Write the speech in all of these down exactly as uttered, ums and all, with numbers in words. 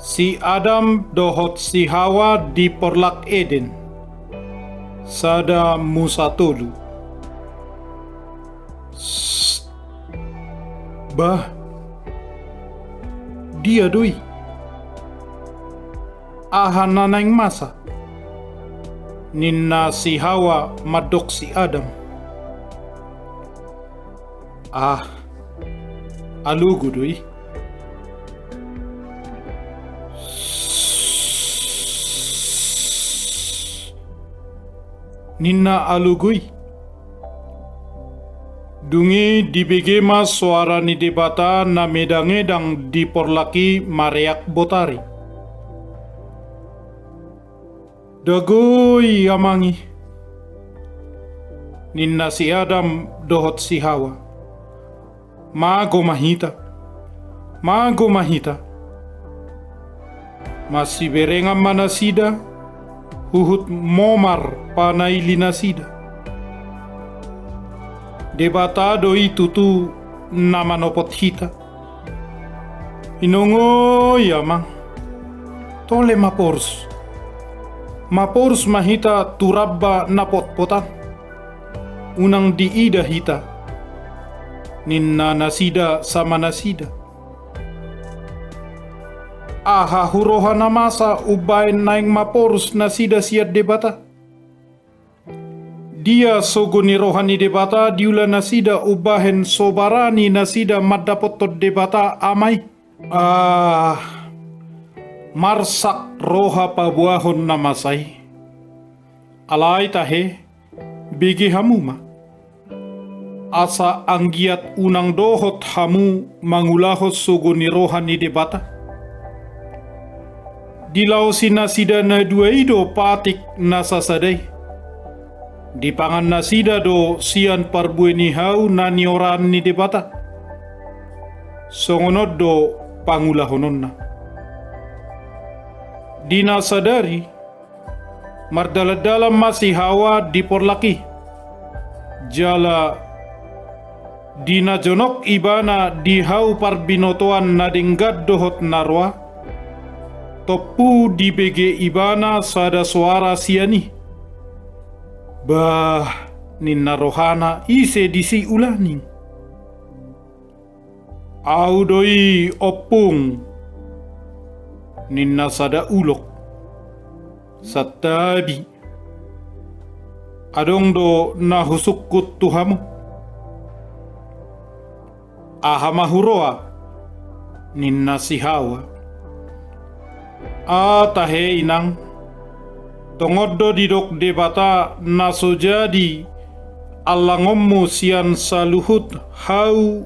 Si Adam dohot si Hawa di porlak Eden. Sada Musa tolu. Bah, dia do i? Aha na naeng masa? Ninna si Hawa mandok si Adam. Ah, alogo do i. Ninna alogo i. Dung i dibege ma soara ni Debata na medang-edang di porlak i mareak botari. Dagoi amang i, ninna si Adam dohot si Hawa. Mago ma hita, mago ma hita. Masiberengan ma nasida, huhut momar panaili nasida. Debata do i tutu na manopot hita. Inongoi amang. Tole maporus. Maporus ma hita tu ramba na potpotan. Unang diida hita. Ninna nasida sama nasida. Aha huroha na masa umbahen naeng maporus nasida sian Debata? Dia sogo ni roha ni Debata diula nasida umbahen so barani nasida mandapothon Debata Ama i? Ah, marsak roha paboahon na masa i. Alai tahe, bege hamu ma. Asa anggiat unang dohot hamu mangulahon sogo ni roha ni Debata. Dilaosi nasida na dua i do patik na sasada i. Dipangan nasida do sian parbue ni hau na nioraan ni Debata. Songon on do pangulahononna. Di na sadari, mardalan-dalan ma si Hawa di porlak i. Jala di na jonok ibana di hau parbinotoan na denggan dohot na roa, tompu dibege ibana sada soara sian i. Bah, ninna rohana, ise disi ulaning? Ahu do i ompung, ninna sada ulok. Santabi. Adong do na husungkun tu hamu. Aha ma huroa? Ninna si Hawa. Ah, tahe inang, tongon do didok Debata na so jadi allangonmu sian saluhut hau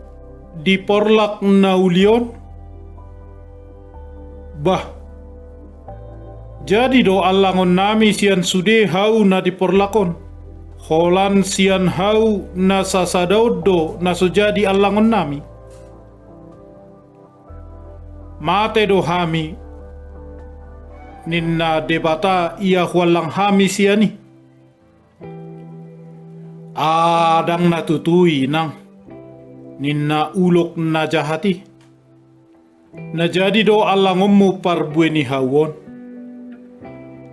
di porlak na uli on? Bah, jadi do allangonnami sian sude hau na di porlak on, holan sian hau na sasada on do na so jadi allangonnami. Mate do hami, ninna Debata, ia huallang hami sian i. Ah, ndang na tutu i, inang, ninna ulok na jahat i. Na jadi do allangonmu parbue ni hau on.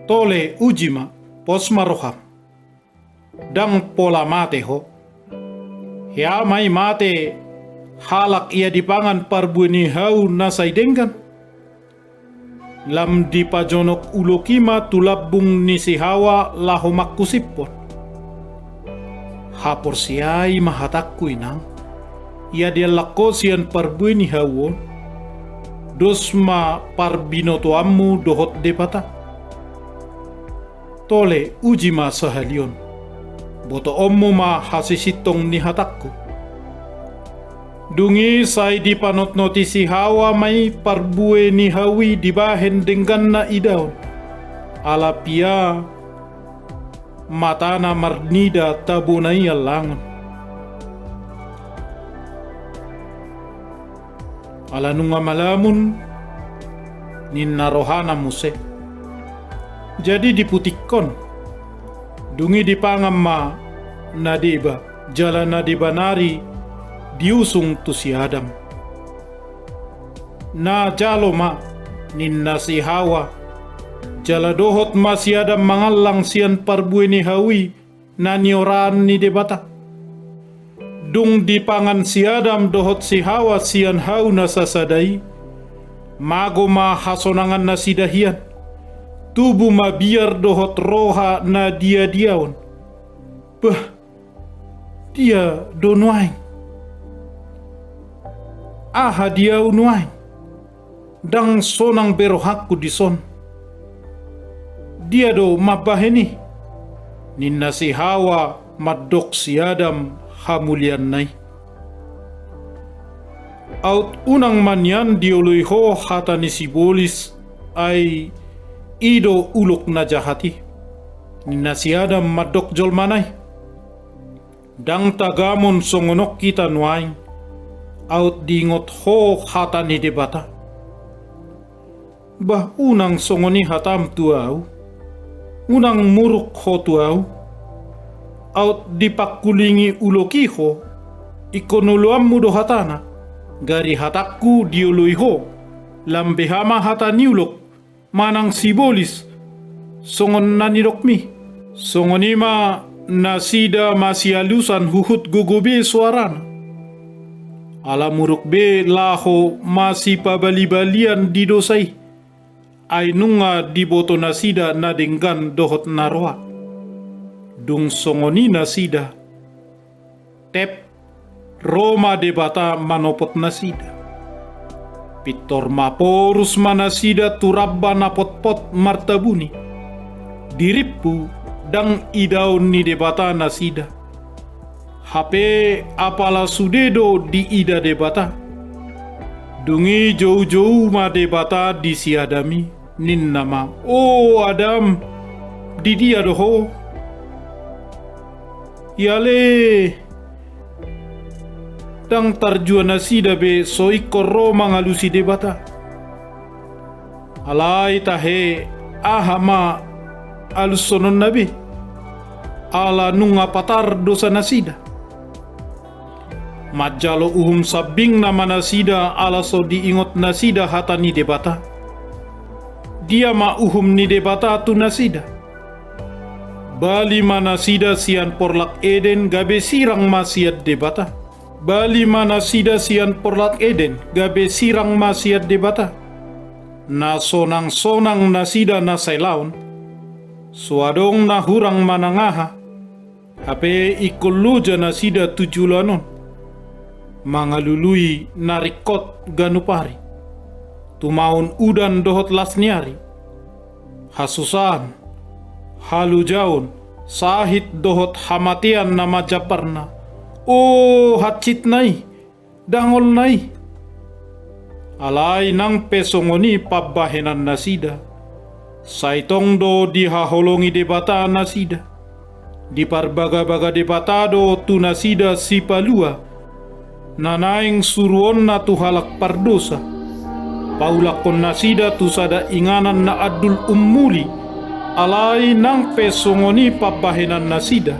Tole, uji ma, pos ma roham. Ndang pola mate ho. Hea ma i mate halak ia dipangan parbue ni hau na sai denggan. Lam dipajonok ulok i ma tu lambung ni si Hawa laho mangkusiphon. Haporseai ma hatangku, inang. Ia diallang ho sian parbue ni hau on, dos ma parbinotoanmu dohot Debata. Tole, uji ma sahali on. Botoonmu ma hasisintong ni hatangku. Dung i sai dipanotnoti si Hawa ma i parbue ni hau i dibahen dengganna idaon. Ala pia matana marnida tabona i allangon. Ala nunga malamun, ninna rohana muse. Jadi diputikkon. Dung i dipangan ma na deba, jala na deba nari diusung tu si Adam. Na jalo ma, ninna si Hawa, jala dohot ma si Adam mangallang sian parbue ni hau i na nioraan ni Debata. Dung dipangan si Adam dohot si Hawa sian hau na sasada i, mago ma hasonangan nasida hian, tubu ma biar dohot roha na diadiaon. Bah, dia do nuaeng? Aha dia ahu nuaeng? Ndang sonang be rohangku dison. Dia do mambahen i? Ninna si Hawa mandok si Adam hamulianna i. Aut unang ma nian dioloi ho hata ni sibolis, ai i do ulok na jahat i. Ninna si Adam mandok jolmana i. Ndang tagamon songon on hita nuaeng, aut diingot ho hata ni Debata. Bah, unang songon i hatam tu ahu. Unang muruk ho tu ahu. Aut dipangkulingi ulok i ho, ingkon oloanmu do hatana, gari hatangku dioloi ho, lam beha ma hata ni ulok manang sibolis, songon na nidokmi. Songon i ma nasida masialusan huhut gogo be soarana. Ala muruk be laho masipabalibalian di dosa i, ai nunga diboto nasida na denggan dohot na roa. Dung songon i nasida, tep, ro ma Debata manopot nasida. Pintor maporus ma nasida tu ramba na potpot martabuni. Dirimpu ndang idaon ni Debata nasida. Hape apala sude do diida Debata. Dung i joujou ma Debata di si Adam i. Ninna ma, "O Adam, di dia do ho?" Iale ndang tarjua nasida be so ingkon ro mangalusi Debata. Alai tahe aha ma alushononna be, ala nunga patar dosa nasida. Manjalo uhum sambing nama nasida ala so diingot nasida hata ni Debata. Dia ma uhum ni Debata tu nasida? Bali ma nasida sian porlak Eden gabe sirang ma sian Debata. Bali ma nasida sian porlak Eden gabe sirang ma sian Debata. Na sonang-sonang nasida na sailaon. So adong na hurang manang aha. Hape ingkon loja nasida tu joloan on, mangalului na ringkot ganup ari, tumaon udan dohot las ni ari. Hasusaan, halojaon, sahit dohot hamatean na manjamparna. O hansitna i, dangolna i. Alai nang pe songon i pambahenan nasida, sai tong do dihaholongi Debata nasida. Diparbagabaga Debata do tu nasida Sipalua, na naeng suruonna tu halak pardosa, paulakkon nasida tu sada inganan na andul ummuli. Alai nang pe songon i pambahenan nasida,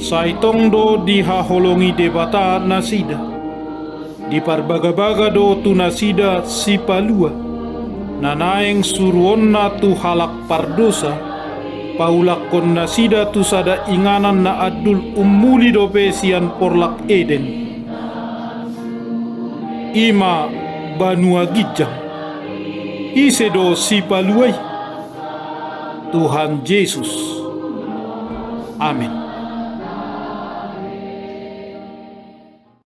sai tong do dihaholongi Debata nasida. Diparbagabaga do tu nasida Sipalua, na naeng suruonna tu halak pardosa, paulakkon nasida tu sada inganan na andul ummuli dope sian porlak Eden. I ma banua ginjang. Ise do Sipalua i? Tuhan Jesus. Amen.